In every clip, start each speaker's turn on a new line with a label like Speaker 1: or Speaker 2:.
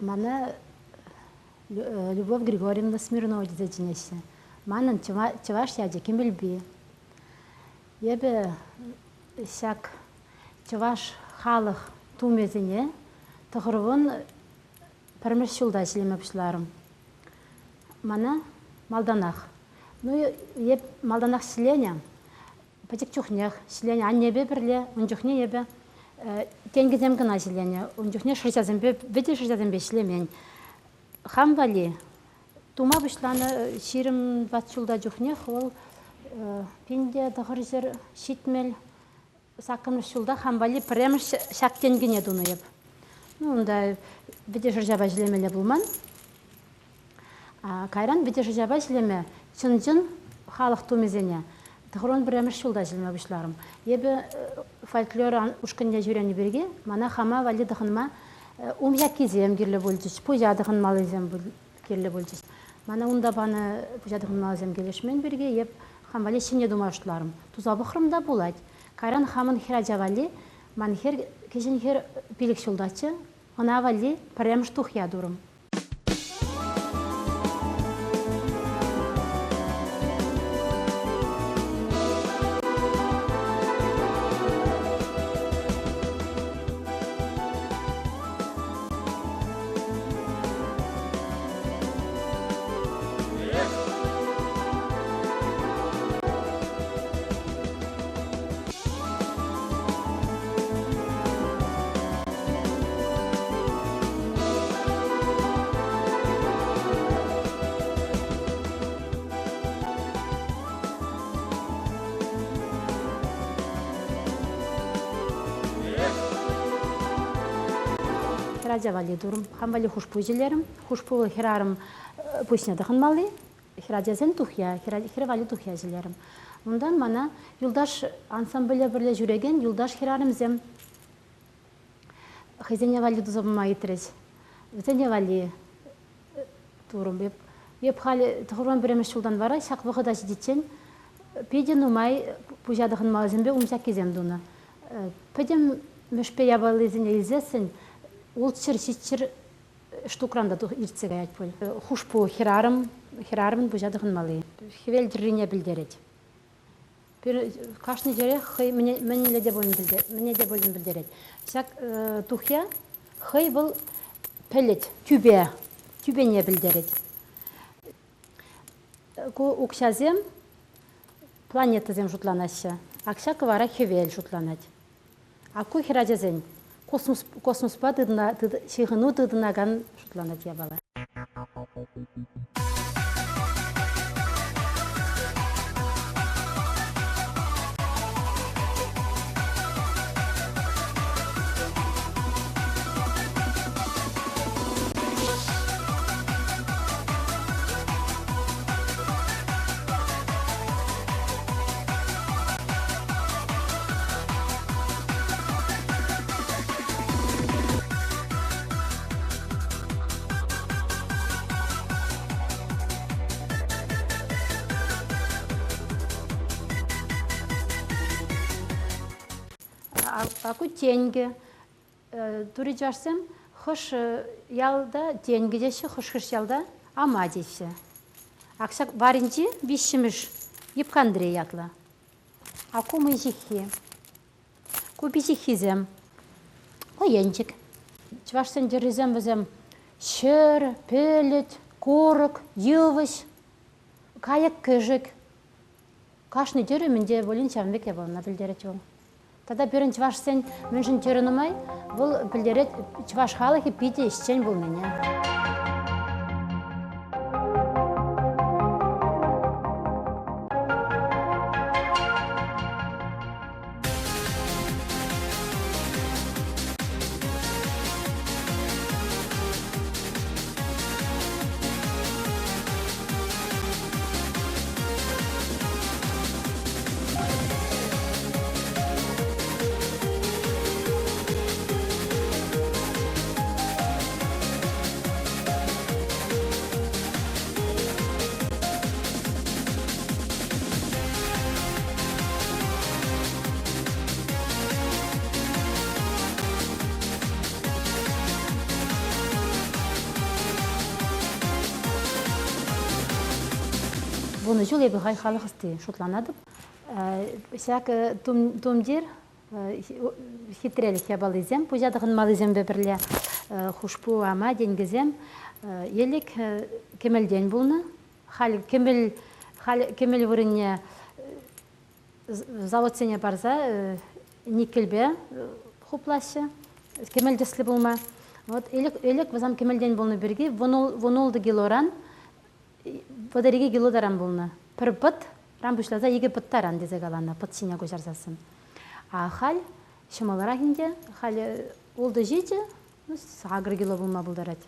Speaker 1: Мана Любовь Григорьевна Смирнова тесе чӗнеҫҫӗ. Манӑн чӑваш ячӗ Кӗмӗлпи. Эпӗ ҫак чӑваш халӑх тумӗсене тӑхӑрвун пӗрмӗш ҫулта ӗҫлеме пуҫларӑм. Мана малтанах, ну, эп малтанах ҫӗленӗ, пӗчӗк чухнех ҫӗленӗ аннепе пӗрле, ун чухне эпӗ тенкӗсем кӑна ҫӗленӗ, ун чухне шӑрҫасемпе, вӗтӗ шӑрҫасемпе ӗҫлемен. Хам валли тума пуҫланӑ 24 ҫулта чухнех вӑл 1970 саккӑрмӗш ҫулта хам валли пӗрремӗш ҫак тенкӗне тунӑ эп. Ну, унта вӗтӗ шӑрҫапа ӗҫлемелле пулман. Кайран вӗтӗ шӑрҫапа ӗҫлеме чӑн-чӑн халӑх тумӗсене тӑхӑрвун пӗрремӗш ҫулта ӗҫлеме пуҫларӑм. Эпӗ фольклор ушкӑнне ҫӳренӗ пирки мана хама валли тӑхӑнма ум ҫаккисем кирлӗ пулчӗҫ, пуҫа тӑхӑнмаллисем кирлӗ пулчӗҫ. Мана унта панӑ пуҫа тӑхӑнмаллисем килӗшмен пирки эп хам валли ҫӗнӗ тума шутларӑм. Туса пӑхрӑм та пулать. Кайран хамӑн хӗрача валли, ман хӗр, кӗҫӗн хӗр пилӗк ҫултаччӗ, ӑна валли пӗрремӗш тухья турӑм. Хӗрача валли турӑм. Хам валли хушпу ҫӗлерӗм. Хушпу вӑл хӗрарӑм пуҫне тӑхӑнмалли. Хӗрачасен тухья, хӗр валли тухья ҫӗлерӗм. Унтан мана юлташ ансамбле пӗрле ҫӳрекен юлташ хӗрарӑмсем хӑйсене валли туса пама ыйтрӗҫ. Вӗсене валли турӑм. Эп, эп халӗ тӑхӑрвун пӗрремӗш ҫултан вара ҫак вӑхӑта ҫитиччен питӗ нумай пуҫа тӑхӑнмаллисемпе умҫаккисем тунӑ. Пӗтӗм мӗшпе япалисене илсессӗн ултҫӗр ҫичҫӗр штукран та иртсе каять пуль. Хушпу хӗрарӑм, хӗрарӑмӑн пуҫа тӑхӑнмалли. Хӗвел тӗррине пӗлтерет. Кашни ҫӗрех хӑй мӗнле те пулин мӗне те пулин пӗлтерет. Ҫак тухья хӑй вӑл пӗлӗт, тӳпе, тӳпене пӗлтерет. Ку укҫасем планетӑсем шутланаҫҫӗ. Ак ҫакӑ вара хӗвел шутланать. А ку хӗрачасен космос, космоспа тытӑна, ҫыхӑну тытӑнакан шутланать япала. Аку тенкӗ. Тури чӑвашсем хӑш ялта тенкӗ теҫҫӗ, хӑш-хӑш ялта ама теҫҫӗ. Ак ҫак варринчи виҫҫӗмӗш Йӑпкандре ятлӑ. А ку мӑй ҫыххи. Ку пиҫиххисем. Ку енчӗк. Чӑвашсен тӗррисем вӗсем ҫӗр, пӗлӗт, курӑк, йывӑҫ, кайӑк-кӗшӗк. Кашни тӗрӗ мӗнте пулин ҫавӑн пек япалана пӗлтерет вӑл. Тата пирӗн чӑвашсен мӗншӗн тӗрӗ нумай, вӑл пӗлтерет чӑваш халӑхӗ питӗ ӗҫчен пулнине. Вунӑ ҫул эпӗ халь халӑх ӑсти шутланатӑп. Ҫак тумтир хитрелӗх япалисем, пуҫа тӑхӑнмаллисемпе пӗрле хушпу, ама, тенкӗсем елӗк кӗмӗлтен пулнӑ. Халь кӗмӗл, халь кӗмӗл вырӑнне заводсене парса никельпе хуплаҫҫӗ, кӗмӗл тӗслӗ пулма. Вот ӗлӗк вӗсем кӗмӗлтен пулнӑ пирки вунултӑ килоран 32 кило таран пулнӑ. Пӗр пӑтран пуҫласа икӗ пӑт таран тесе каланӑ пӑт ҫине куҫарсассӑн. А халь ҫӑмӑлрах ӗнтӗ. Халь ултӑ-ҫичӗ, ну, сакӑр кило пулма пултарать.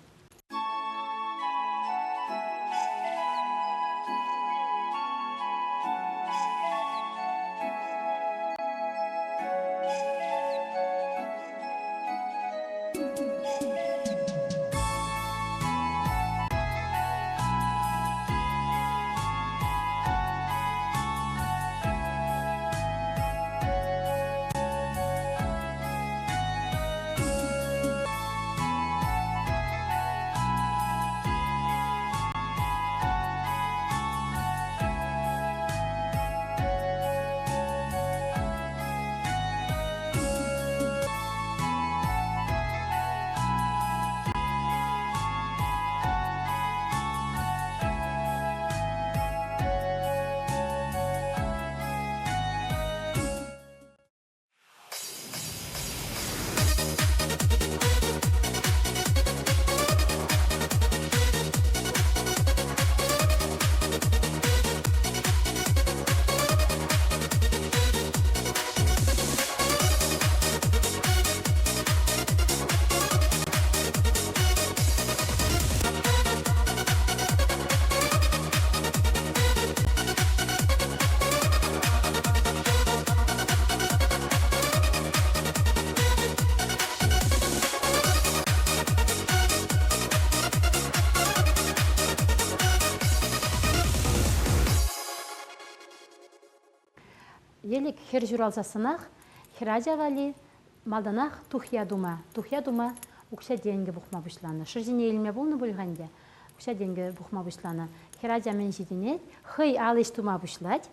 Speaker 1: Елӗк хӗр ҫуралсассӑнах хӗрача валли малтанах тухья тума, тухья тума укҫа-тенкӗ пухма пуҫланӑ. Шӑрҫине илме пулнӑ пуль-ха ӗнтӗ, укҫа-тенкӗ пухма пуҫланӑ. Хӗрача мӗн ҫитӗнет, хӑй ал ӗҫ тума пуҫлать.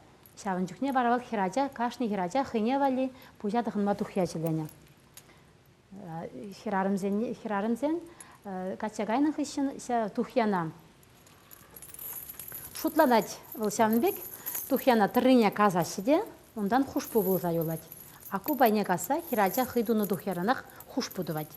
Speaker 1: Ҫавӑн чухне вара вӑл хӗрача, кашни хӗрача хӑйне валли пуҫа тӑхӑнма тухья ҫӗленӗ. Хӗрарӑмсен, хӗрарӑмсем качча кайнӑ хыҫҫӑн ҫав тухьяна шутланать вӑл ҫавӑн пек тухьяна тӑррине касаҫҫӗ те унтан хушпу пулса юлать. А ку пайне касса хӗрача хӑй тунӑ тухьяранах хушпу тӑвать.